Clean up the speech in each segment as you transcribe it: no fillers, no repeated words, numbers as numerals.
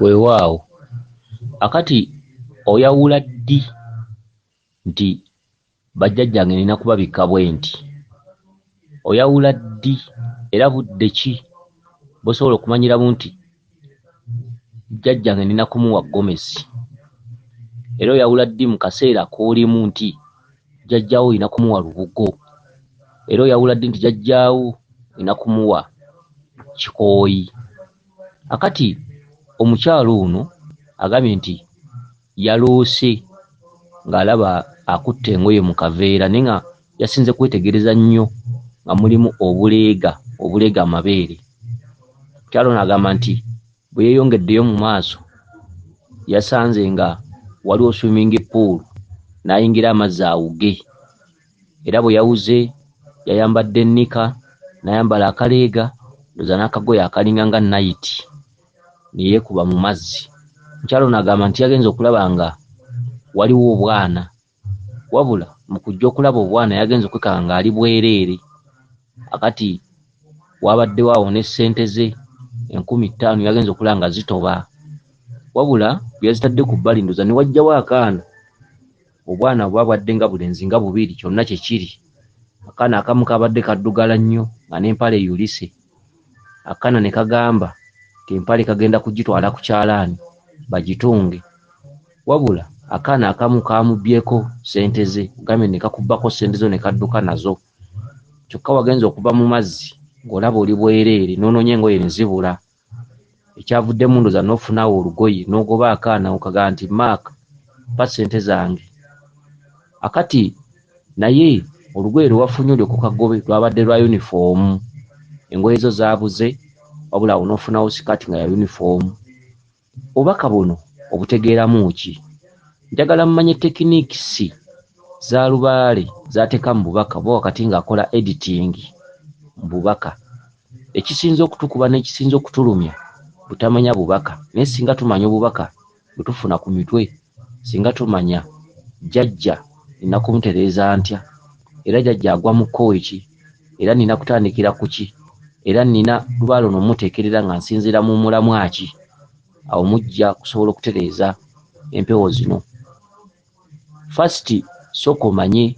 Weewaawo, akati oyawula ddi nti bajjajjange nnina kubabikka bwe nti? Oyawula ddi era budde ki bw'osobola okumanyiramu nti jjajjange nnina kumuwa ggomesi? Era oyawula ddi mu kaseera k'olimu nti jjajjaawo olina kumuwa lubugo? Era oyawula ddi nti jjajjaawo olina kumuwa kikooyi? Akati omukyala ono agambye nti yaloose ng'alaba akutte engoye mu kaveera naye nga yasinze kwetegereza nnyo nga mulimu obuleega obuleega amabeere. Omukyala ono agamba nti bwe yeeyongeddeyo mu maaso yasanze nga waliwo swimming pool n'ayingira amazzi awuge era bwe yawuze yayambadde nnika n'ayambala akaleega ndowooza n'akagoye akalinga nga nayiti ne yeekuba mu mazzi. Omukyala ono agamba nti yagenze okulaba nga waliwo obwana wabula mu kujja okulaba obwana yagenze okwekanga ng'ali bwereere akati waabaddewo awo ne ssente ze 5000 yagenze okulaba nga zitoba wabula bwe yazitadde ku bbali ndowooza ne wajjawo akaana obwana oba bwadde nga bulenzi nga bubiri kyonna kye kiri. Akaana akamu kaabadde kaddugala nnyo nga n'empale eyulise. Akaana ne kagamba nti empale kagenda kugitwala ku kyalaani bagitunge. Wabula akaana akamu kaamubbyeko ssente ze, ogambye ne kakubbako ssente zo ne kadduka nazo. Kyokka wagenze okuva mu mazzi ng'olaba oli bwereere n'onoonya engoye ne zibula. Ekyavuddemu ndowooza n'ofuna awo olugoye n'ogoba akaana okagamba nti Mark mpa ssente zange. Akati naye olugoye lwe wafunye olyoke okagobe lwabadde lwa yunifoomu. Engoye zo zaabuze wabula awo n'ofunawo sikaati nga ya yunifoomu. Obubaka buno obutegeeramu ki? Njagala mmanye tekinikisi za Lubaale z'ateeka mu bubaka oba wakati ng'akola editing mu bubaka. Ekisinze okutukuba n'ekisinze okutulumya butamanya bubaka naye singa tumanya obubaka bwe tufuna ku mitwe, singa tumanya jjajja nina kumutereeza ntya, era jjajja agwa mu kkowe ki, era nina kutandikira ku ki, era nina Lubaale ono mmuteekerera nga nsinziira mu mulamwa ki, awo mujja kusobola okutereeza empewo zino. First sooka omanye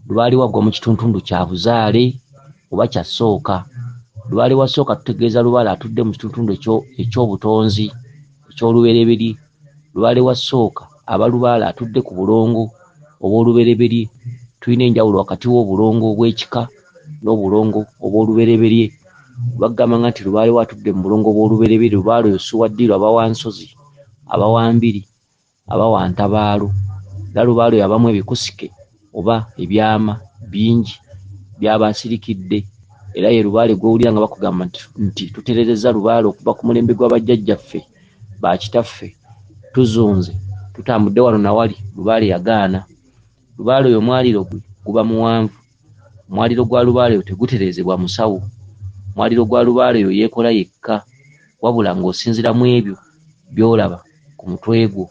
Lubaale wo agwa mu kituntundu kya buzaale oba kya ssooka. Lubaale wa ssooka tutegeeza Lubaale atudde mu kituntundu eky'obutonzi eky'olubereberye. Lubaale wa ssooka aba Lubaale atudde ku bulongo obw'olubereberye. Tulina enjawulo wakati w'obulongo obw'ekika n'obulongo obw'olubereberye. Bagamba nti Lubaale we atudde mu bulongo obw'olubereberye, Lubaale oyo si wa ddiiru aba wa nsozi, aba wa mbiri, aba wa ntabaalo. Era Lubaale oyo abamu ebikusike oba ebyama bingi by'aba asirikidde. Era ye Lubaale gw'owulira nga bakugamba nti tutererezza Lubaale okuva ku mulembe gwa bajjajjaffe bakitaffe, tuzunze, tutambudde wano na wali, Lubaale yagaana. Lubaale oyo omwaliro gwe guba muwanvu. Omwaliro gwa Lubaale oyo tegutereezebwa musawo. Omwaliro gwa Lubaale oyo yeekola yekka wabula ng'osinziira mu ebyo by'olaba ku mutwe gwo.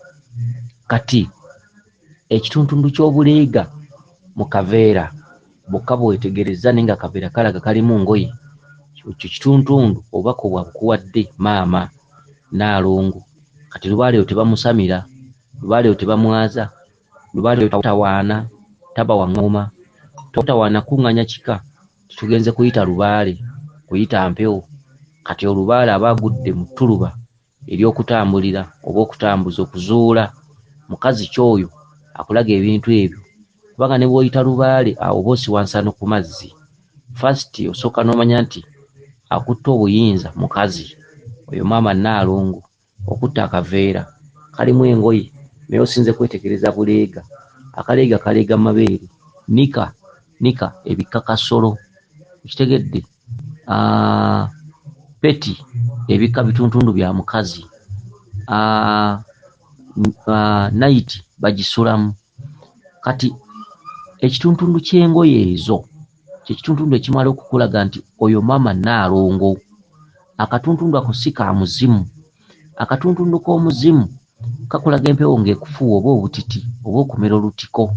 Kati ekituntundu ky'obuleega mu kaveera bwokka bw'oweetegerezza naye nga akaveera kalaga kalimu ngoye, ekyo kituntundu obubaka obwo abukuwadde maama Nnaalongo. Kati Lubaale oyo tebamusamira, Lubaale oyo tebamwaza, Lubaale oyo tawaana, taba wa ŋŋoma, totawaana kuŋŋaanya kika tugenze kuyita Lubaale, kuyita mpewo. Kati olubaale aba agudde mu ttuluba ery'okutambulira oba okutambuza okuzuula mukazi ki oyo akulaga ebintu ebyo kubanga ne bw'oyita Lubaale awo oba osiwa nsano ku mazzi. First osooka n'omanya nti akutte obuyinza mukazi oyo maama Nnaalongo okutte akaveera kalimu engoye naye osinze kwetegereza buleega. Akaleega kaleega mabeere, nnika nnika ebikka kasolo okitegedde? Peti ebikka bituntundu bya mukazi, nayiti bagisulamu. Kati ekituntundu ky'engoye ezo kye kituntundu ekimala okukulaga nti oyo maama Nnaalongo. Akatuntundu ako si ka muzimu. Akatuntundu k'omuzimu kakulaga empewo ng'ekufuuwa oba obutiti oba okumera olutiko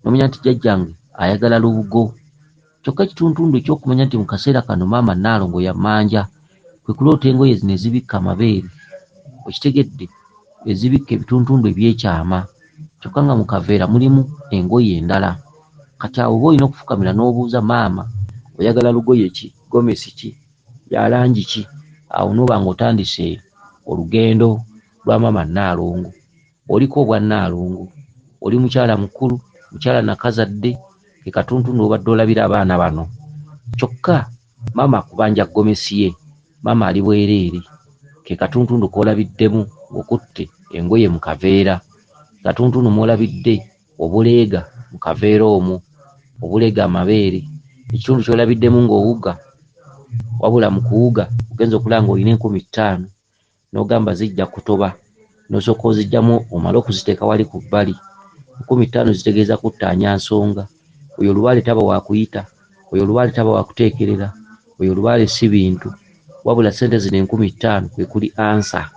n'omanya nti jjajjange ayagala lubugo. Kyokka ekituntundu eky'okumanya nti mu kaseera kano maama Nnaalongo ya mmanja kwe kuloota engoye zino ezibikka amabeere. Okitegedde? Ezibikka ebituntundu eby'ekyama, kyokka nga mu kaveera mulimu engoye endala. Kati awo oba olina okufukamira n'obuuza maama, oyagala lugoye ki, gomesi ki, ya langi ki? Awo n'oba ng'otandise olugendo lwa maama Nnaalongo. Oliko obwa Nnaalongo, oli mukyala mukulu, mukyala nakazadde, ke katuntundu obadde olabira abaana bano. Kyokka maama akubanja gomesi ye, maama ali bwereere, ke katuntundu k'olabiddemu ng'okutte engoye mu kaveera, ke katuntundu mw'olabidde obuleega mu kaveera omwo, obuleega amabeere, ekitundu ky'olabiddemu ng'owuga, wabula mu kuwuga ogenze okulaba ng'olina 5000 n'ogamba zijja kutoba, n'osooka oziggyamu omale okuziteeka wali ku bbali. 5000 zitegeeza kuttaanya nsonga. Oyo lubaale taba wa kuyita, oyo lubaale taba wa kuteekerera, oyo lubaale si bintu, wabula ssente zino 5000 kwe kuli ansa.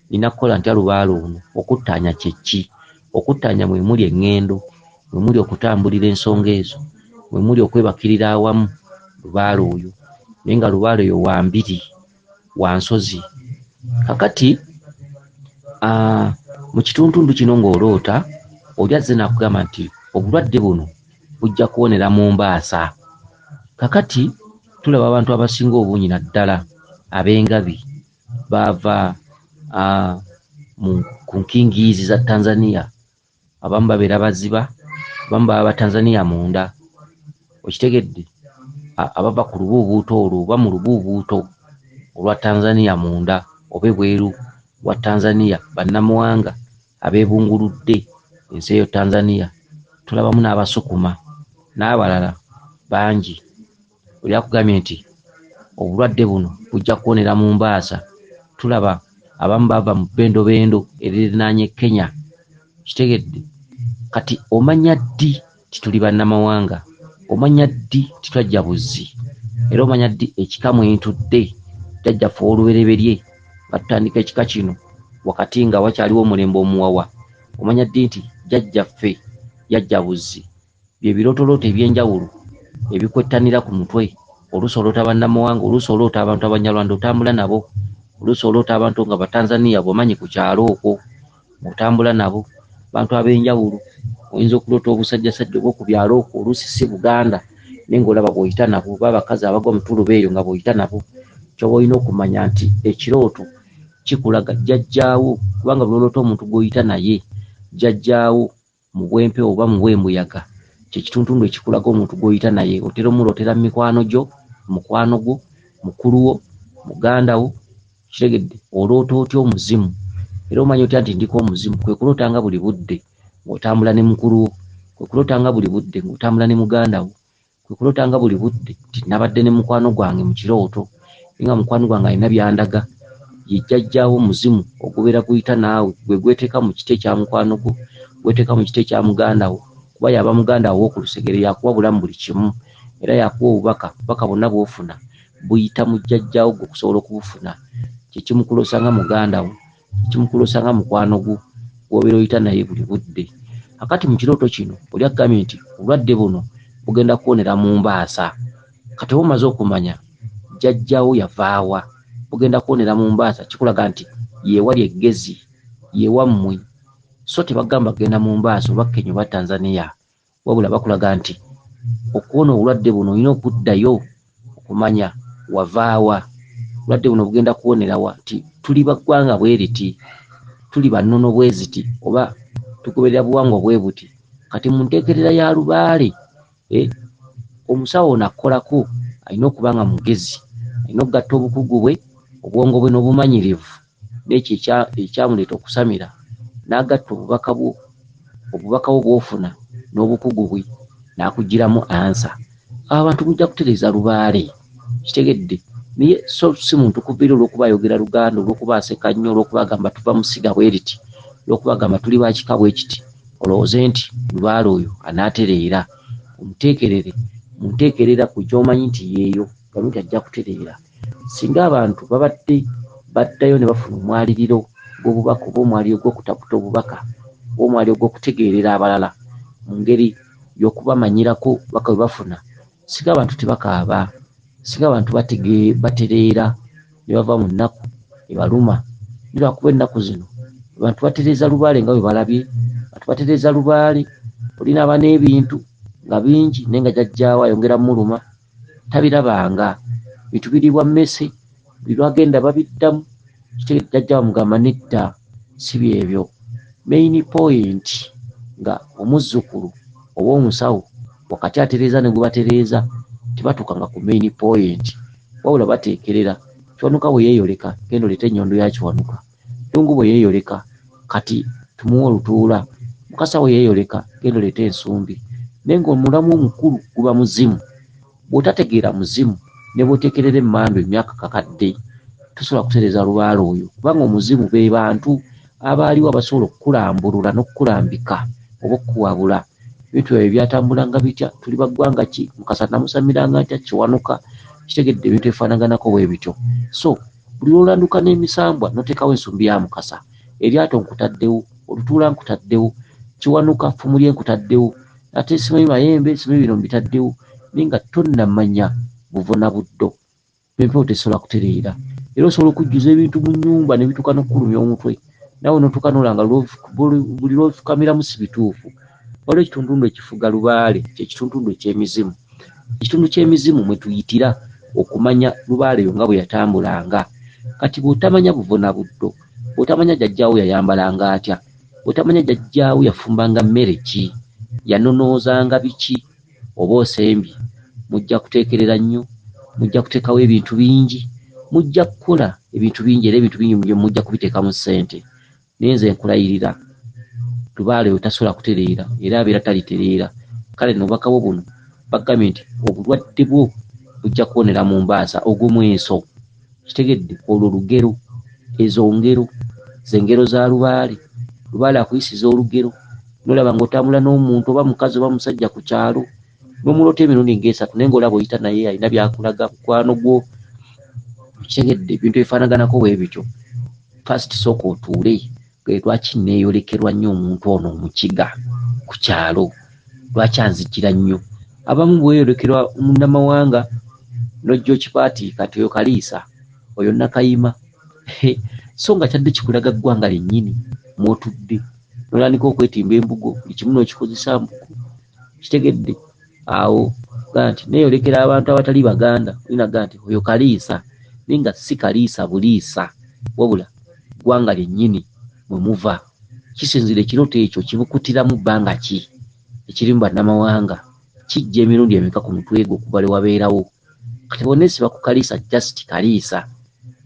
Nina kukola ntya lubaale ono? Okuttaanya kye ki? Okuttaanya mwe muli eŋŋendo, mwe muli okutambulira ensonga ezo, mwe muli okwebakirira awamu lubaale oyo, naye nga lubaale oyo wa mbiri, wa nsozi. Kakati mu kituntundu kino ng'oloota, oli azze n'akugamba nti obulwadde buno bujja kuwonera mu mbaasa. Kakati tulaba abantu abasinga obungi naddala ab'engabi baava ku nkingiizi za Tanzania, abamu babeera baziba, abamu baba Batanzania munda. Okitegedde? Abava ku lubuubuuto olwo oba mu lubuubuuto olwa Tanzania munda oba ebweru wa Tanzania, bannamawanga abeebunguludde ensi eyo Tanzania, tulabamu n'Abasukuma n'abalala bangi. Oli akugambye nti obulwadde buno bujja kuwonera mu mbaasa. Tulaba abamu bava mu bbendobendo eririnaanye Kenya. Kitegedde? Kati omanya ddi nti tuli bannamawanga? Omanya ddi nti twajja buzzi? Era omanya ddi ekika mwe ntudde jjajjaffe ow'olubereberye nga tutandika ekika kino wakati nga wakyaliwo omulembe omuwawa? Omanya ddi nti jjajjaffe yajja buzzi? Bye birootolooto eby'enjawulo ebikwettanira ku mutwe. Oluusi oloota bannamawanga, oluusi oloota abantu Abanyarwanda otambula nabo, oluusi oloota abantu nga Batanzania bw'omanyi ku kyalo okwo ng'otambula nabo, abantu ab'enjawulo. Oyinza okuloota obusajjasajja obw'oku byalo okwo, oluusi si Buganda, naye ng'olaba bw'oyita nabo, oba abakazi abagwa mu ttuluba eyo nga bw'oyita nabo. Ky'oba olina okumanya nti ekirooto kikulaga jjajjaawo, kubanga buli lw'oloota omuntu gw'oyita naye jjajjaawo mu bw'empewo oba mu bw'embuyaga, kye kituntundu ekikulaga omuntu gw'oyita naye. Otera omulootera mu mikwano gyo, mukwano gwo, mukulu wo, muganda wo. Kitegedde? Oloota otya omuzimu? Era omanya otya nti ndiko omuzimu? Kwe kuloota nga buli budde ng'otambula ne mukulu wo, kwe kuloota nga buli budde ng'otambula ne muganda wo, kwe kuloota nga buli budde nti nabadde ne mukwano gwange mu kirooto, naye nga mukwano gwange alina by'andaga. Ye jjajjaawo omuzimu ogubeera guyita naawe, gwe gweteeka mu kiti ekya mukwano gwo, gweteeka mu kiti ekya muganda wo, kuba y'aba muganda wo ow'oku lusegere, y'akuwa bulamu buli kimu, era y'akuwa obubaka. Obubaka bwonna bw'ofuna buyita mu jjajjaawo gwe okusobola okubufuna. Kye kimukuloosa nga muganda wo, kye kimukuloosa nga mukwano gwo gw'obeera oyita naye buli budde. Kakati mu kirooto kino oli akugambye nti obulwadde buno bugenda kuwonera mu mbaasa. Kati oba omaze okumanya jjajjaawo yavaawa, bugenda kuwonera mu mbaasa, kikulaga nti yeewali eggezi, yeewammwe. So tebagamba kugenda mu mbaasa oba Kenya oba Tanzania, wabula bakulaga nti okuwona obulwadde buno olina okuddayo okumanya wavaawa, obulwadde buno bugenda kuwonerawa, nti tuli ba ggwanga bwe riti, tuli ba nnono bwe ziti, oba tugoberera buwangwa bwe buti. Kati mu nteekerera ya lubaale, omusawo ono akolako alina okuba nga mugezi, alina okugatta obukugu bwe, obwongo bwe n'obumanyirivu n'ekyo ekyamuleeta okusamira, n'agatta obubaka bwo, obubaka bwo bw'ofuna n'obukugu bwe, n'akuggyiramu ansa. Abantu mujja kutereeza lubaale, kitegedde? Naye so si muntu kuviira olw'okuba ayogera Luganda, olw'okuba aseka nnyo, olw'okuba agamba tuva mu ssiga bwe riti, olw'okuba agamba tuli ba kika bwe kiti, olowooze nti lubaale oyo anaatereera. Omuteekerere mu nteekerera ku gy'omanyi nti yeeyo, ogambe nti ajja kutereera. Singa abantu babadde baddayo ne bafuna omwaliriro gw'obubaka oba omwaliriro gw'okutaputa obubaka oba omwaliriro gw'okutegeerera abalala mu ngeri y'okubamanyirako obubaka bwe bafuna, singa abantu tebakaaba, singa abantu batereera ne bava mu nnaku ebaluma Lwakuba ennaku zino abantu batereeza lubaale nga bwe balabye, abantu batereeza lubaale, olina aba n'ebintu nga bingi naye nga jjajjaawe ayongera mmuluma, tabirabanga. Bintu biriibwa mmese, buli lw'agenda babiddamu, jjajjaawe amugamba nedda, si byebyo. Main point nga omuzzukulu oba omusawo wakati atereeza ne gwe batereeza tebatuukanga ku main point, wabula bateekerera. Kiwanuka bwe yeeyoleka, genda oleete ennyondo ya Kiwanuka. Ddungu bwe yeeyoleka, kati tumuwe olutuula. Mukasa bwe yeeyoleka, genda oleete ensumbi. Naye ng'omulamwa omukulu guba muzimu. Bw'otategeera muzimu, ne bw'oteekerera emmandwa emyaka kakadde, tosobola kutereeza lubaale oyo, kubanga omuzimu be bantu abaaliwo abasobola okukulambulula n'okukulambika oba okukuwabula. Ebintu byabwe byatambulanga bitya, tuli ba ggwanga ki, Mukasa namusamiranga ntya, Kiwanuka, kitegedde ebintu ebifaanaganako bwe bityo. So buli lw'olanduka n'emisambwa n'oteekawo ensumbi ya Mukasa, eryato nkutaddewo, olutuula nkutaddewo, Kiwanuka ffumu lye nkutaddewo, ate simanyi mayembe, simanyi bino mbitaddewo, naye nga tonnamanya buvo na buddo, empewo tesobola kutereera. Era osobola okujjuza ebintu mu nnyumba ne bituuka n'okukulumya omutwe, naawe n'otuuka n'olanga buli lw'ofukamiramu si bituufu. Waliwo ekitundutundu ekifuga lubaale, kye kitundutundu eky'emizimu. Ekitundu ky'emizimu mwe tuyitira okumanya lubaale oyo nga bwe yatambulanga. Kati bw'otamanya buvo na buddo, bw'otamanya jjajjaawo yayambalanga atya, bw'otamanya jjajjaawo yafumbanga mmere ki, yanonoozanga biki, oba osembye, mujja kuteekerera nnyo, mujja kuteekawo ebintu bingi, mujja kukola ebintu bingi, era ebintu bingi mujja kubiteekamu ssente. Naye nze nkulayirira, lubaale oyo tasobola kutereera, era abeera talitereera. Kale nno obubaka bwo buno bagambye nti obulwadde bwo bujja kuwonera mu mbaasa, ogwo mweso. Kitegedde olwo lugero, ezo ngero, ze ngero za lubaale. Lubaale akuyisiza olugero, n'olaba ng'otambula n'omuntu oba mukazi oba musajja ku kyalo, n'omuloota emirundi ng'esatu, naye ng'olaba oyita naye alina by'akulaga mukwano gwo. Kitegedde ebintu ebifaanaganako bwe bityo. First sooka otuule, lwaki neeyolekerwa nnyo omuntu ono omukiga ku kyalo, lwaki anzijira nnyo? Abamu bweyolekerwa munnamawanga n'ojja okipaatiika nti oyo Kaliisa, oyo Nakayima, so nga kyadde kikulaga ggwanga lyennyini mw'otudde, n'otandika okwetimba embugo, buli kimu n'okikozesa mbugo. Kitegedde awo gaa nti neeyolekera abantu abatali Baganda, olinaga nti oyo Kaliisa, naye nga si Kaliisa buliisa, wabula ggwanga lyennyini mwe muva. Kisinziira ekirooto ekyo kibukutiramu bbanga ki ekirimu bannamawanga, kijja emirundi emeka ku mutwe gwo okuva lwe wabeerawo. Kati bw'oneesiba ku Kaliisa just Kaliisa,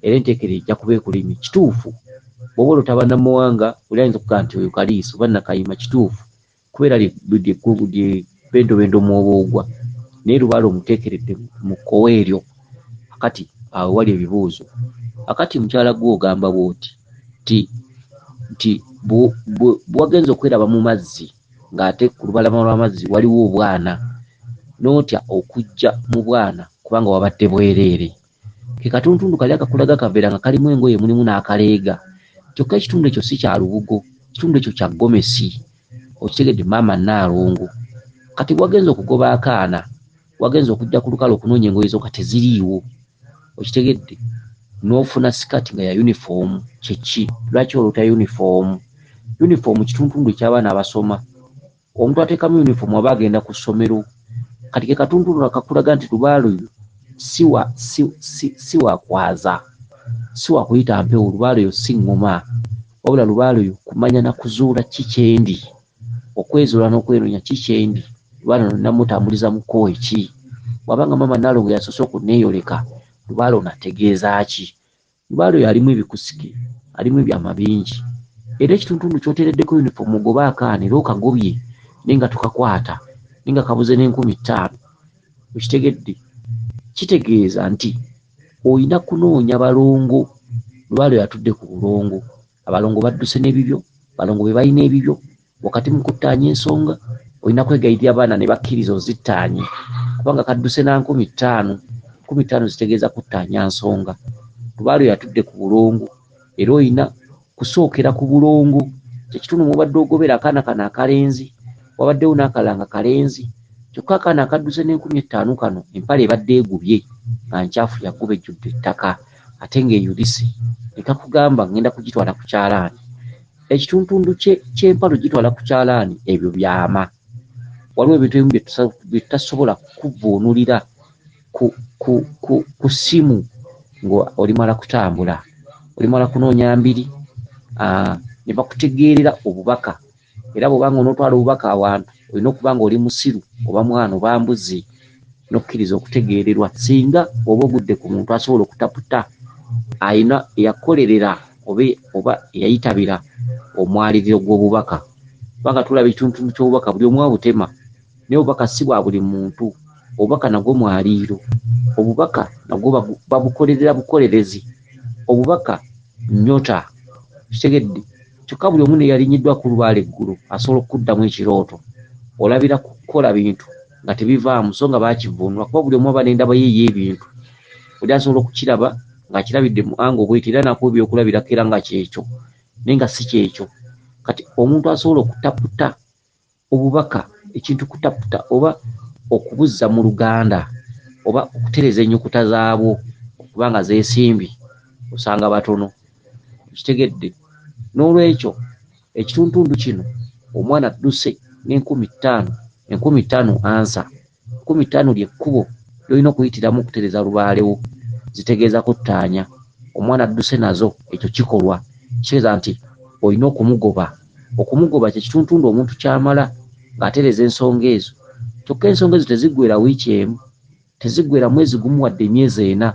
era enteekera ejja kuba ekulimye. Kituufu bw'oba oloota bannamawanga, oli ayinza okugamba nti oyo Kaliisa oba Nakayima, kituufu kubeera lye bendobendo mw'oba ogwa, naye lubaale omuteekeredde mu kkowe eryo. Akati awo wali ebibuuzo. Akati mukyala gwe ogamba bw'oti nti bwe wagenze okweraba mu mazzi ng'ate ku lubalama lw'amazzi waliwo obwana, n'otya okujja mu bwana kubanga wabadde bwereere. Ke katundutundu kali akakulaga kaveera nga kalimu engoye mulimu n'akaleega, kyokka ekitundu ekyo si kya lubugo, ekitundu ekyo kya gomesi. Okitegedde maama Nnaalongo. Kati bwe wagenze okugoba akaana, wagenze okujja ku lukalu okunoonya engoye zo nga teziriiwo. Okitegedde n'ofuna sikaati nga ya yunifoomu, kye ki? Lwaki oloota yunifoomu? Yunifoomu kitundutundu eky'abaana abasoma. Omuntu ateekamu yunifoomu aba agenda ku ssomero. Kati ke katundutundu akakulaga nti lubaale oyo si wa kwaza, si wa kuyita mpewo, lubaale oyo si ŋŋoma, wabula lubaale oyo kumanya na kuzuula ki kye ndi, okwezuula n'okwenoonya ki kye ndi. Lubaale ono nnamutambuliza mu kkowe ki? Bw'aba nga maama Nnaalongo yasoose okunneeyoleka, lubaale ono ategeeza ki? Lubaale oyo alimu ebikusike, alimu ebyama bingi. Era ekitundutundu ky'oteereddeko yunifoomu ogobe akaana era okagobye naye nga tokakwata, naye nga kabuze n'enkumi ttaano. Okitegedde? Kitegeeza nti olina kunoonya balongo. Lubaale oyo atudde ku bulongo. Abalongo badduse n'ebibyo, balongo be balina ebibyo. Wakati mu kuttaanya ensonga, olina kwegayirira abaana ne bakkiriza ozittaanye, kubanga kadduse na 5000. 5000 zitegeeza kuttaanya nsonga. Lubaale oyo atudde ku bulongo, era olina kusookera ku bulongo. Kye kitundu mw'obadde ogobera akaana kano akalenzi, wabaddewo n'akalala nga kalenzi, kyokka akaana akadduse n'enkumi ttaano kano empale ebadde egubye nga nkyafu yaguba ejjudde ettaka. ate ng'eyulise ne kakugamba ngenda kugitwala ku kyalaani. Ekituntundu ky'empalo gitwala ku kyalaani, ebyo byama. Waliwo ebintu ebimu bye tutasobola kuvvuunulira ku ssimu nga olimala kutambula, olimala kunoonya mbiri, ne bakutegeerera obubaka. Era bw'oba nga onootwala obubaka awantu, olina okuba nga oli musiru oba mwana oba mbuzi, n'okkiriza okutegeererwa. Singa oba ogudde ku muntu asobola okutaputa, ayina eyakolerera oba eyayitabira omwaliriro gw'obubaka. Kubanga tulaba ekituntundu ky'obubaka buli omu abutema, naye obubaka si bwa buli muntu. Obubaka nagwo mwaliiro, obubaka nagwo babukolerera bukolerezi, obubaka nnyota. Kitegedde? Kyokka buli omu neyalinyiddwako lubaale eggulo asobola okukuddamu ekirooto. Olabira ku kukola bintu nga tebivaamu, so nga baakivvuunula, kuba buli omu aba n'endaba ye ey'ebintu. Oli asobola okukiraba ng'akirabidde mu ango bw'eti, era n'akuwa ebyokulabirako era nga kyekyo, naye nga si kyekyo. Kati omuntu asobola okutaputa obubaka, ekintu kutaputa oba okubuzza mu Luganda oba okutereeza ennyukuta zaabwo okuba nga zeesimbye, osanga batono. Okitegedde? Noolwekyo ekituntundu kino omwana adduse n'enkumi ttaano, 5000 ansa, 5000 ly'ekkubo ly'olina okuyitiramu okutereeza lubaalewo, zitegeeza kuttaanya. Omwana adduse nazo, ekyo kikolwa kitegeeza nti olina okumugoba. Okumugoba kye kituntundu omuntu ky'amala ng'atereeza ensonga ezo. Kyokka ensonga ezo teziggweera wiiki emu, teziggweera mwezi gumu wadde emyezi ena.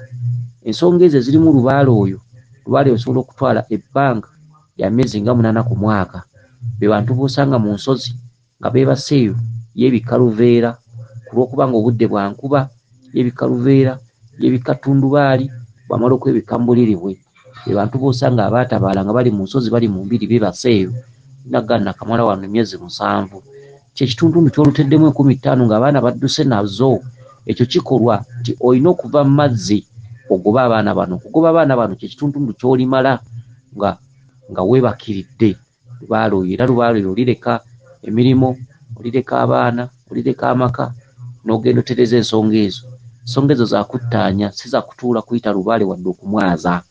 Ensonga ezo ezirimu lubaale oyo, lubaale osobola okutwala ebbanga lya myezi nga 8 ku mwaka. Be bantu b'osanga mu nsozi nga beebase eyo, yeebikka luveera ku lw'okubanga obudde bwa nkuba, yeebikka luveera, yeebikka ttundubaali, bw'amala okwebikka mu buliri bwe. Be bantu b'osanga abaatabaala nga bali mu nsozi, bali mu mbiri, beebase eyo, nagga nakamala wano emyezi 7. Kye kituntundu ky'oluteddemu 5000 ng'abaana badduse nazo, ekyo kikolwa nti olina okuva mu mazzi ogobe abaana bano. Okugoba abaana bano kye kituntundu ky'olimala nga weebakiridde lubaale oyo, era lubaale oyo olireka emirimu, olireka abaana, olireka amaka, n'ogenda otereeza ensonga ezo. Ensonga ezo za kuttaanya, si za kutuula kuyita lubaale wadde okumwaza.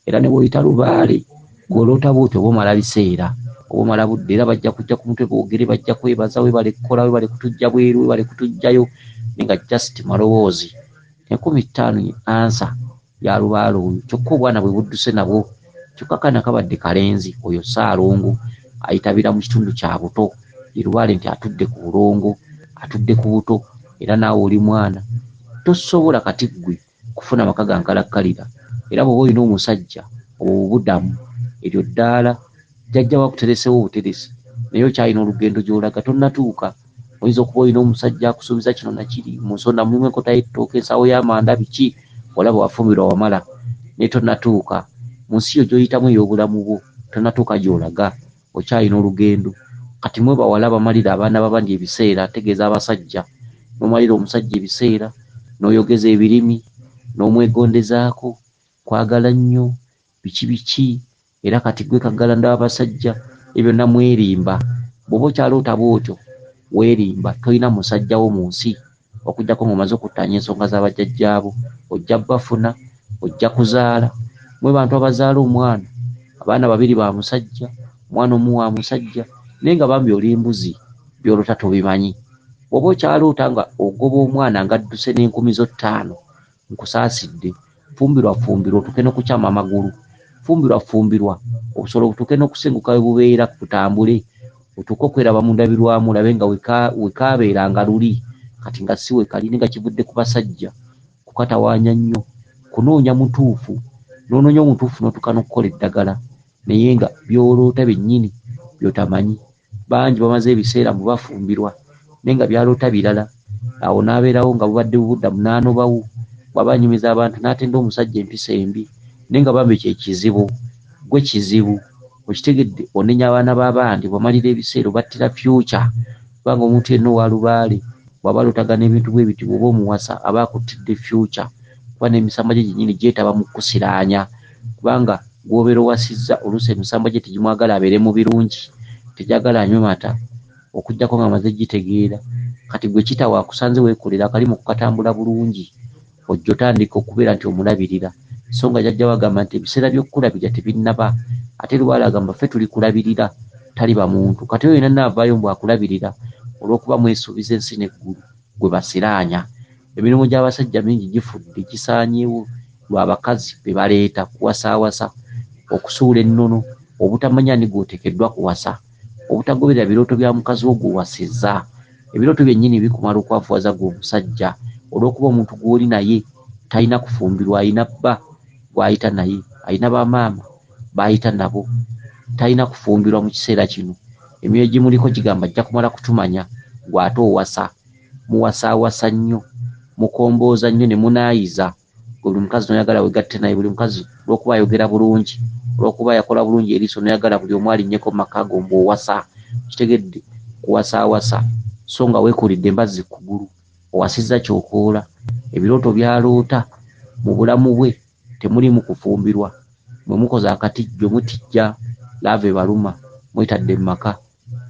Era ne bw'oyita lubaale, gw'oloota bw'otyo oba omala biseera, oba omala budde, era bajja kujja ku mutwe boogere, bajja kwebaza, weebale kukola, weebale kutuggya bweru, weebale kutuggyayo, naye nga just maloboozi. 5000 ye ansa ya lubaale oyo. Kyokka obwana bwe budduse nabwo, kyokka akaana kabadde kalenzi, oyo Ssaalongo ayitabira mu kitundu kya buto, ye lubaale nti atudde ku bulongo, atudde ku buto, era naawe oli mwana. Tosobola kati ggwe kufuna maka ga nkalakkalira. Era bw'oba olina omusajja, obwo bubudamu, eryo ddaala jjajja wo akutereseewo obuteresi, naye okyalina olugendo gy'olaga, tonnatuuka. Oyinza okuba olina omusajja akusuubiza kino na kiri, mu nsonda mulimu enkota y'ettooke, ensawo y'amanda, biki, olaba wafumbirwa wamala, naye tonnatuuka. Mu nsi yo gy'oyitamu ey'obulamu bwo, tonnatuuka gy'olaga, okyalina olugendo. Kati mwe bawala abamalira abaana b'abandi ebiseera, ntegeeza abasajja, n'omalira omusajja ebiseera, n'oyogeza ebirimi, n'omwegondezaako, kwagala nnyo, biki biki, era kati gwe kaggalanda w'abasajja, ebyo byonna mwerimba. Bw'oba okyaloota bw'otyo, weerimba, tolina musajja wo mu nsi, okuggyako ng'omaze okuttaanya ensonga za bajjajjaabo. Ojja bafuna, ojja kuzaala. Mwe bantu abazaala omwana, abaana babiri ba musajja, omwana omu wa musajja, naye nga bambi oli mbuzi, by'oloota tobimanyi. Bw'oba okyaloota nga ogoba omwana ng'adduse n'enkumi zo 5, nkusaasidde. Fumbirwa fumbirwa otuuke n'okukyama amagulu. Fumbirwa fumbirwa obusolo butuuke n'okusenguka we bubeera butambule, otuuke okweraba mu ndabirwamu olabe nga wekaabeeranga luli, kati nga si wekali, naye nga kivudde ku basajja kukatawaanya nnyo, kunoonya mutuufu, n'onoonya omutuufu n'otuuka n'okukola eddagala, naye nga by'oloota byennyini by'otamanyi. Bangi bamaze ebiseera mbu bafumbirwa, naye nga by'aloota birala. Awo n'abeerawo nga bubadde bubuddamu n'anobawo, bw'aba anyumiza abantu n'atenda omusajja empisa embi, naye nga bambi kye kizibu, ggwe kizibu. Okitegedde, onenya abaana b'abandi, bw'omalira ebiseera obattira future, kubanga omuntu yenna owa lubaale bw'aba alootagana ebintu bwe biti, bw'oba omuwasa aba akuttidde future, kuba n'emisambwa gye gyennyini gyetaba mu kukusiraanya, kubanga gw'obeera owasizza oluusi emisambwa gye tegimwagala abeere mu birungi, tegyagala anywe mata, okuggyako ng'amaze gitegeera. Kati gwe kitaawo akusanze weekolera akalimu kukatambula bulungi, ojja otandika okubeera nti omulabirira. So nga jjajjaawo agamba nti ebiseera by'okukulabirira tebinnaba, ate lubaale agamba ffe tulikulabirira, taliba muntu. Kati oyo yenna naavaayo mbu akulabirira olw'okuba mwesuubiza ensi n'eggulu, gwe basiraanya. Emirimu gy'abasajja mingi gifudde, gisaanyeewo lwa bakazi be baleeta kuwasaawasa, okusuula ennono, obutamanya ani gw'oteekeddwa kuwasa, obutagoberera birooto bya mukazi wo gw'owasizza. Ebirooto byennyini bikumala okwavuwaza ggwe omusajja olw'okuba omuntu gw'oli naye talina kufumbirwa, alina bba gw'ayita naye, alina bamaama b'ayita nabo, talina kufumbirwa mu kiseera kino. Emyoyo egimuliko gigamba ajja kumala kutumanya ggwe ate owasa. Muwasaawasa nnyo, mukombooza nnyo ne munaayiza. Gwe buli mukazi n'oyagala wegatte naye, buli mukazi olw'okuba ayogera bulungi, olw'okuba yakola bulungi eriiso n'oyagala buli omu alinnyeko mu maka go mbu owasa. Kitegedde kuwasaawasa so nga weekuulidde embazzi ku kugulu, owasizza ky'okoola. Ebirooto by'aloota mu bulamu bwe temuliimu kufumbirwa. Mwe mukoze akatijjo, mutijja, laavu ebaluma, mwetadde mu maka.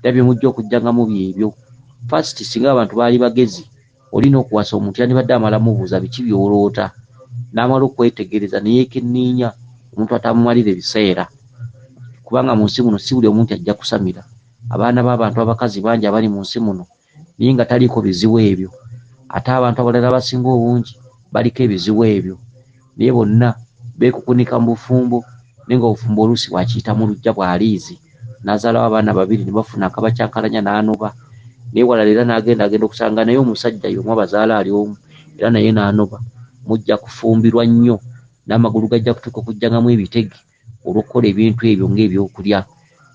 Era bye mujja okujjangamu byebyo. First singa abantu baali bagezi, olina okuwasa omuntu yandibadde amala mubuuza biki by'oloota, n'amala okwetegereza ne yeekenneenya omuntu ataamumalira ebiseera. Kubanga mu nsi muno si buli omu nti ajja kusamira. Abaana b'abantu abakazi bangi abali mu nsi muno naye nga taliiko bizibu ebyo. Ate abantu abalala abasinga obungi baliko ebizibu ebyo. Naye bonna beekukunika mu bufumbo naye nga obufumbo oluusi bwakiyita mu luggya bwa liizi. N'azaalawo abaana babiri ne bafuna akabakyankalanya n'anoba. Naye walala era n'agenda agenda okusanga naye omusajja y'omu abazaala ali omu era naye n'anoba. Mujja kufumbirwa nnyo n'amagulu gajja kutuuka okujjangamu ebitege olw'okukola ebintu ebyo ng'ebyokulya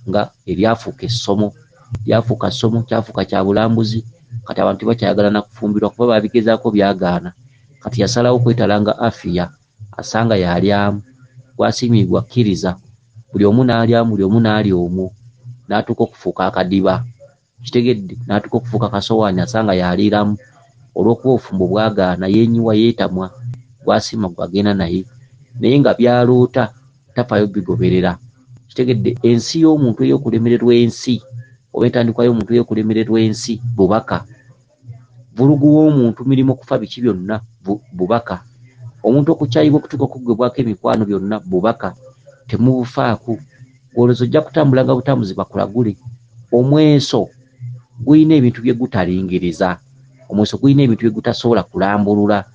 nga eryafuuka essomo. Lyafuuka ssomo, kyafuuka kya bulambuzi. Kati abantu tebakyayagala na kufumbirwa kuba baabigezaako byagaana. Kati yasalawo kwetalanga afiya asanga y'alyamu, gw'asiimye gw'akkiriza. Buli omu n'alyamu, buli omu n'alya omwo, n'atuuka okufuuka akadiba. Kitegedde n'atuuka okufuuka kasowaani asanga y'aliiramu. Olw'okuba obufumbo bwagaana, yeenyiwa, yeetamwa, gw'asiima gw'agenda naye. Naye nga by'aloota tafaayo bigoberera. Kitegedde ensi y'omuntu ey'okulemererwa ensi oba entandikwa y'omuntu ey'okulemererwa ensi bubaka. Vvulugu w'omuntu mirimu kufa biki byonna bubaka. Omuntu okukyayibwa okutuuka okuggibwako emikwano byonna bubaka. Temubufaako. Gw'olowooza ojja kutambulanga butambuzi bakulagule. Omweso gulina ebintu bye gutalingiriza. Omweso gulina ebintu bye gutasobola kulambulula.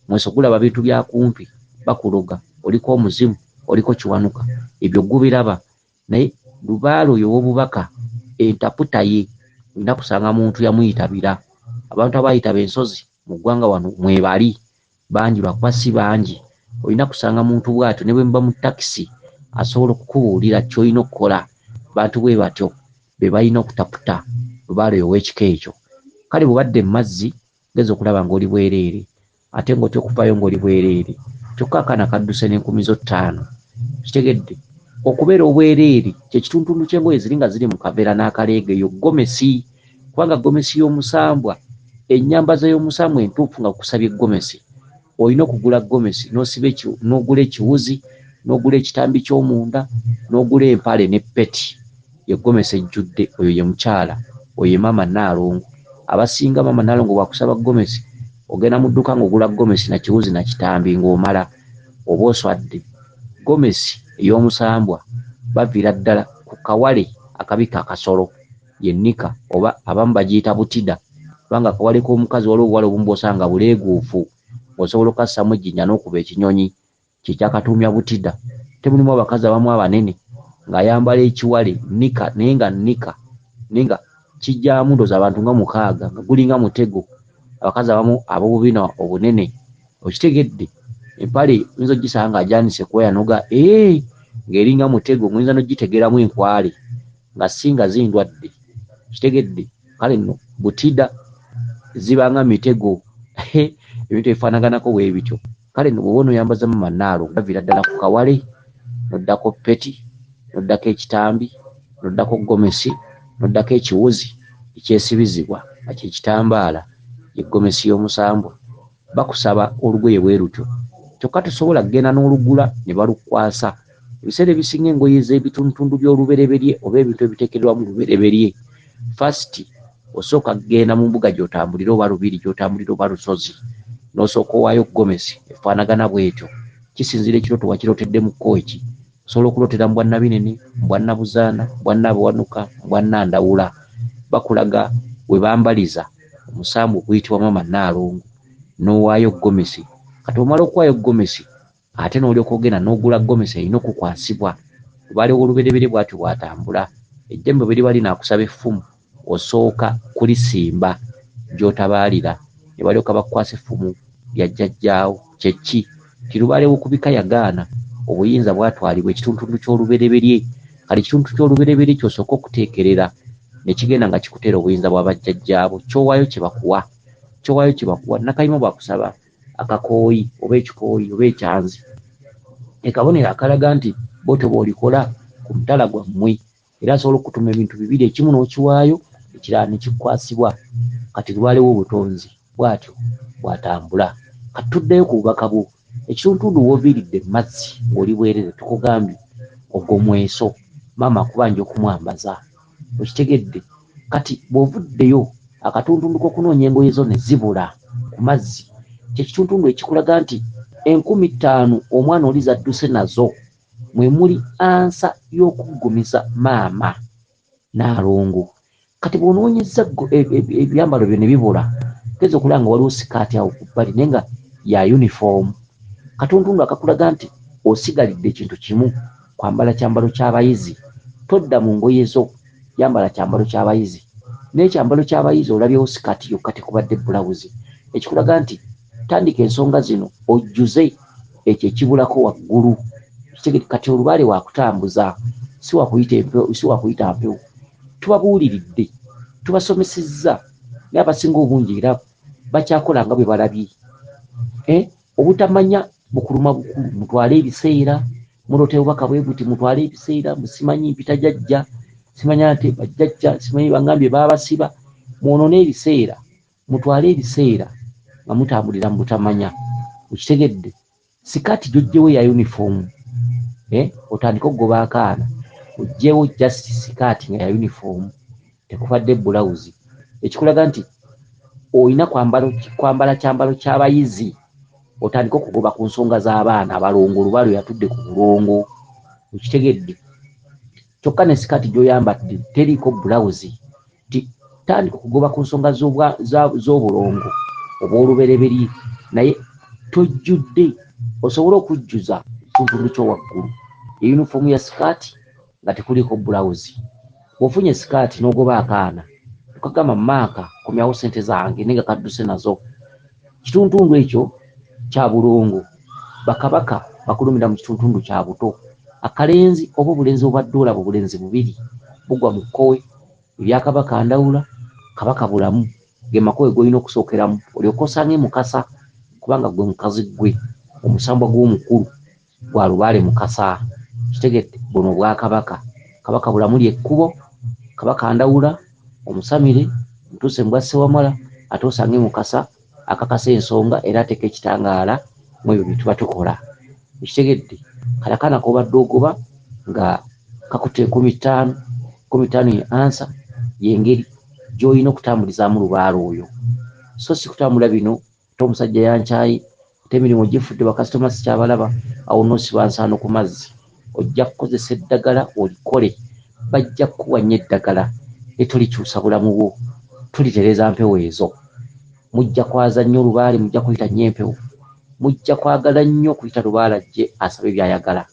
Omweso gulaba bintu bya kumpi, bakuloga, oliko omuzimu, oliko kiwanuka. Ebyo gubiraba. Naye lubaale oyo ow'obubaka entaputa ye olina kusanga muntu yamuyitabira. Abantu abaayitaba ensozi mu ggwanga wano mwebali bangi lwakuba si bangi. Olina kusanga muntu bw'atyo ne bwe muba mu takisi asobola okukubuulira ky'olina okukola. Bantu bwe batyo be balina okutaputa lubaale oyo ow'ekika ekyo. Kale bw'obadde mu mazzi geza okulaba ng'oli bwereere ate ng'otya okuvaayo ng'oli bwereere. Kyokka akaana kadduse n'enkumi zo ttaano. Kitegedde okubeera obwereere kye kituntundu ky'engoye ziri nga ziri mu kaveera n'akaleega eyo gomesi. Kubanga gomesi y'omusambwa, ennyambaza y'omusambwa entuufu nga gukusabye gomesi, olina okugula gomesi n'osiba n'ogula ekiwuzi, n'ogula ekitambi ky'omunda, n'ogula empale ne ppeti. Ye gomesi ejjudde, oyo ye mukyala, oyo ye maama Nnaalongo. Abasinga maama Nnaalongo bw'akusaba gomesi, ogenda mu dduuka ng'ogula gomesi na kiwuzi na kitambi ng'omala, oba oswadde. Gomesi ey'omusambwa baviira ddala ku kawale akabikka akasolo, ye nnika oba abamu bagiyita butida kubanga akawale k'omukazi waliwo obuwale obumu bw'osanga nga buleeguufu ng'osobola okukassamu ejjinja n'okuba ekinyonyi kye kyakatuumya butida. Ate mulimu abakazi abamu abanene ng'ayambala ekiwale nnika naye nga nnika naye nga kijjaamu ndowooza abantu nga mukaaga nga gulinga mutego. Abakazi abamu ab'obubina obunene okitegedde empale oyinza ogisanga ng'agyanise kuba yanoga ee ng'eringa mutego ng'oyinza n'ogitegeramu enkwale nga si nga zindwadde kitegedde. Kale nno butida ziba nga mitego ebintu ebifaanaganako bwe bityo. Kale nno bw'oba onooyambaza maama Nnaalongo baviira ddala ku kawale n'oddako ppeti, n'oddako ekitambi, n'oddako gomesi, n'oddako ekiwuzi ekyesibizibwa nga kye kitambaala ye gomesi y'omusambwa. Bakusaba olugoye bwe lutyo. Kyokka tosobola kugenda n'olugula ne balukukwasa. Ebiseera ebisinga engoye z'ebitundutundu by'olubereberye oba ebintu ebiteekererwa mu lubereberye, first osooka kugenda mu mbuga gy'otambulira oba lubiri gy'otambulira oba lusozi n'osooka owaayo gomesi efaanagana bw'etyo. Kisinziira ekirooto wakirootedde mu kkowe ki. Osobola okulootera mu bwannabinene, mu bwannabuzaana, mu bwannabawanuka, mu bwannandawula. Bakulaga we bambaliza omusambwa oguyitibwa Maama Nnaalongo n'owaayo gomesi. Kati bw'omala okuwaayo gomesi ate n'olyoka ogenda n'ogula gomesi erina okukwasibwa. Lubaale w'olubereberye bw'atyo bw'atambula. Ejjembe bwe liba linaakusaba effumu osooka kulisimba gy'otabaalira ne balyoka bakukwasa effumu lya jjajjaawo. Kye ki? Nti lubaale w'okubika yagaana, obuyinza bwatwalibwa ekituntundu ky'olubereberye. Kale ekitundu ky'olubereberye ky'osooka okuteekerera ne kigenda nga kikuteera obuyinza bwa bajjajjaabo. Ky'owaayo kye bakuwa. Ky'owaayo kye bakuwa. Nakayima bw'akusaba akakooyi oba ekikooyi oba ekyanzi, ke kabonero akalaga nti bw'otyo bw'olikola ku mutala gwammwe. Era asobola okukutuma ebintu bibiri, ekimu n'okiwaayo, ekirala ne kikukwasibwa. Kati lubaale w'obutonzi bw'atyo bw'atambula. Kati tuddeyo ku bubaka bwo. Ekituntundu w'oviiridde mu mazzi ng'oli bwereere tukugambye ogwo mweso maama akubanja okumwambaza. Okitegedde? Kati bw'ovuddeyo akatuntundu k'okunoonya engoye zo ne zibula ku mazzi, kye kituntundu ekikulaga nti 5000 omwana oli z'adduse nazo mwe muli ansa y'okuggumiza maama Nnaalongo. Kati bw'onoonyezza ebyambalo byo ne bibula, geza okulaba nga waliwo sikaati awo ku bbali naye nga ya yunifoomu. Katuntundu akakulaga nti osigalidde ekintu kimu, kwambala kyambalo ky'abayizi. Todda mu ngoye zo, yambala kyambalo ky'abayizi. N'ekyambalo ky'abayizi olabyewo sikaati yokka tekubadde bbulawuzi, ekikulaga nti tandika ensonga zino ojjuze ekyo ekibulako waggulu. Kati olubaale wakutambuza, si wakuyita mpewo. Tubabuuliridde, tubasomesezza, naye abasinga obungi era bakyakola nga bwe balabye. Obutamanya bukuluma bukulu, mutwale ebiseera, muloota obubaka bwe buti, mutwale ebiseera, musimanyi mpita jjajja, simanyi ate bajjajja, simanyi bangambye baabasiba, mwonoone ebiseera, mutwale ebiseera nga mutambulira mu butamanya. Okitegedde? Sikaati gy'oggyewo eya yunifoomu, otandike okugoba akaana, oggyewo just sikaati nga ya yunifoomu, tekubadde bbulawuzi. Ekikulaga nti olina kwambala kyambalo ky'abayizi, otandike okugoba ku nsonga z'abaana abalongo, lubaale yatudde ku bulongo. Okitegedde? Kyokka ne sikaati gy'oyambadde teriiko bbulawuzi. Nti tandika okugoba ku nsonga z'obulongo obw'olubereberye, naye tojjudde osobole okujjuza ekitundu ky'owaggulu. Eyunifoomu ya sikaati nga tekuliiko bbulawuzi. Bw'ofunye sikaati n'ogoba akaana, okagamba maaka komyawo ssente zange naye nga kadduse nazo. Kituntundu ekyo kya bulongo. Bakabaka bakulumira mu kituntundu kya buto. Akalenzi oba obulenzi obadde olaba obulenzi bubiri bugwa mu kkowe erya Kabaka Ndawula, Kabaka Bulamu. Ge makowe g'olina okusookeramu olyoke osange Mukasa, kubanga gwe mukazi ggwe omusambwa gw'omukulu gwa Lubaale Mukasa. Kitegedde? Buno obwakabaka. Kabaka Bulamu ly'ekkubo, Kabaka Ndawula omusamire ntuuse mu bwa Ssewamala, ate osange Mukasa akakasa ensonga era ateeka ekitangaala mu ebyo bye tuba tukola. Okitegedde? Kale akaana k'obadde ogoba nga kakutte 50,000, 50,000 ye ansa y'engeri gy'olina okutambulizaamu lubaale oyo. So si kutambula bino, ate omusajja yankyaye, ate emirimu gifudde bakasitoma sikyabalaba, awo n'osiba nsaano ku mazzi. Ojja kukozesa eddagala olikole, bajja kukuwa nnyo eddagala naye tolikyusa bulamu bwo, tolitereeza mpewo ezo. Mujja kwaza nnyo lubaale, mujja kuyita nnyo empewo, mujja kwagala nnyo okuyita lubaale ajje asabe by'ayagala.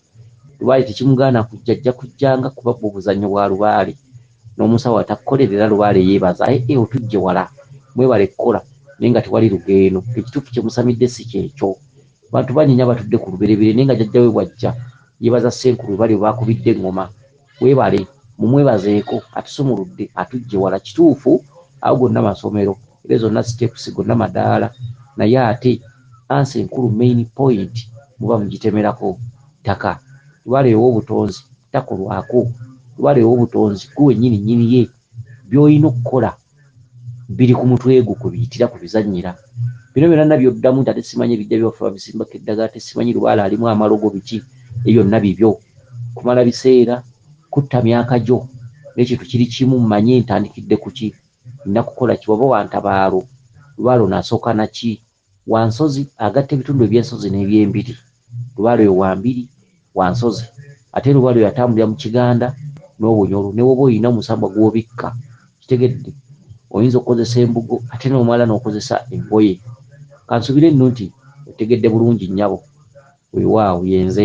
Lubaale tekimugaana kujja, ajja kujjanga kuba bwo buzannyo bwa lubaale. N'omusawo atakukolerera lubaale yeebaza, otujje wala, mwebale kukola, naye nga tewali lugendo. Ekituufu kye musamidde si kyekyo. Bantu bangi nnyo abatudde ku lubereberye naye nga jjajja we bw'ajja yeebaza ssenkulu we bali we baakubidde eŋŋoma. Weebale, mumwebazeeko, atusumuludde, atujje wala. Kituufu, ago gonna masomero, era zonna steps, gonna madaala, naye ate ansa enkulu main point muba mugitemerako ttaka. Lubaale ow'obutonzi takolwako. Lubaale ow'obutonzi gwe wennyini nnyini ye. By'olina okukola biri ku mutwe gwo kwe biyitira ku bizannyira. Bino byonna by'oddamu nti ate simanyi ebijja byaffe babisimbako eddagala, ate simanyi lubaale alimu amalogo biki, ebyo byonna bibyo. Kumala biseera, kutta myaka gyo, n'ekintu kiri kimu mmanye ntandikidde ku ki, nina kukola ki, bw'oba wantabaalo, lubaale ono asooka na ki, wansozi agatta ebitundu eby'ensozi n'ebyembiri. Lubaale oyo wa mbiri, wa nsozi, ate lubaale oyo atambulira mu Kiganda n'Obunyoro. Ne bw'oba olina omusambwa gw'obikka, kitegedde, oyinza okukozesa embugo ate n'omala n'okozesa engoye. Kansubire nno nti otegedde bulungi nnyabo. Weewaawo yenze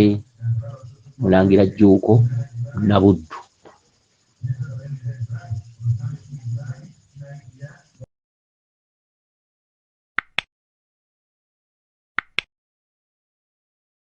Mulangira Jjuuko Munnabuddu.